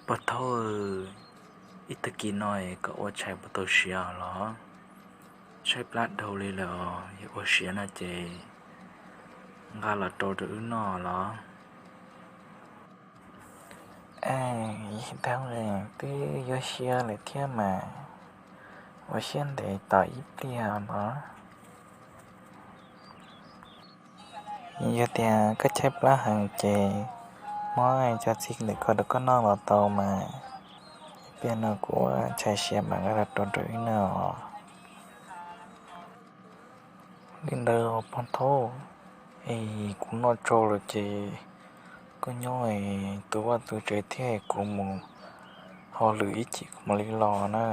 Pog Thaub, ib tag kis no koj ua tshais puas tau siav los? Tshaib plab dhau li lawm os, yog ua siav no ces nqa los rau rau wb noj los? Yawg Thaub, twb yuav siav lawm thiab mas, ua siab ntev tos ib pliag los. Yog tias koj tshaib plab heev ces muab cov txiv ntawm koj rau koj noj los tau mas, ib pliag no kuv ua tshais siav mam nqa los rau rau wb noj os. Li ntawd pog Thaub, es kuv noj tsau lawm ces koj nyob es tu vaj tu tsev thiab, kuv mus hauj lwm ib chim kuv mam li los na.